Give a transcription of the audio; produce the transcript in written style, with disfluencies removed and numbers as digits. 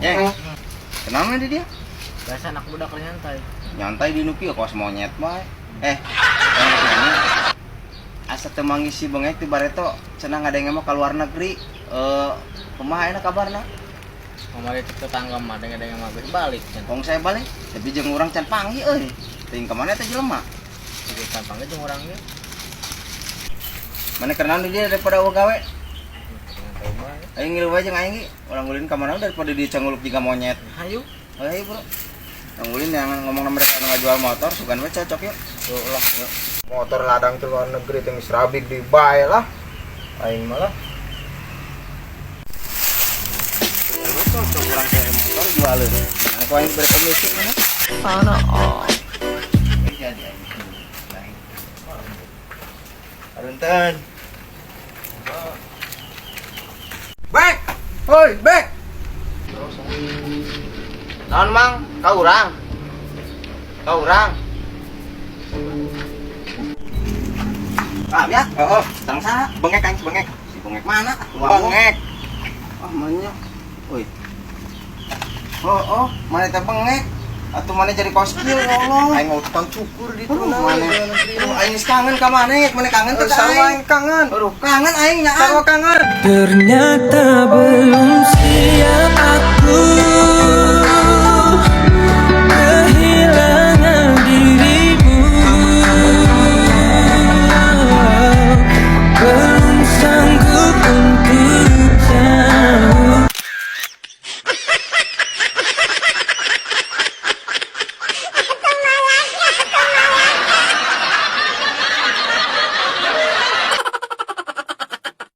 Eh, kenapa di dia? Biasa anak budak keur nyantai. Nyantai di nu kieu kos monyet mah. Eh, nanya. Asa teu manggih si bengek di bareto, cenah ngadenge mah ka luar negeri. Eh, kumaha ayeuna kabarna? Kamari cek tetangga mah denge-denge mah geus balik cenah. Tong saya balik, tapi jeung urang can panggih euy. Teuing ka mana teh jelema? Geus panggih jeung urang ge. Mana kenalan di dia daripada eueuh gawe? Nyantai bae. Aing ngilu wae jeung aing ge. Urang ulin ka mana daripada dia canguluk jiga monyet. Hayu. Ayo bro. Urang ulin yang ngomong mereka nu ngajual motor, sugan we cocok yuk. Tuh lah. Yuk. Motor ladang ke luar negeri teh geus rabik di bae lah. Aing malah. Cocok urang teh motor jualeun. Nah, ku aing beri komisi mana? Sana. Oh. Eh, jadi aing. Lain. Arunten. Bek. Hoi, bek. Naon Mang? Ka urang. Ka urang. Ah, ya. Heeh. Sareng saha? Bengek aing, bengek. Si bengek mana? Bengek. Ah, mana? Oi. Oh, oh, mana teh bengek? Atuh mana jadi koskil ya Allah. Aing mau tukang cukur di Aduh, mana? Aduh, aing geus kangen ka maneh, mana kangen teh ka Sarua aing. aing kangen. Aduh, kangen aing nyaan. Sarua kangen. Ternyata belum siap aku.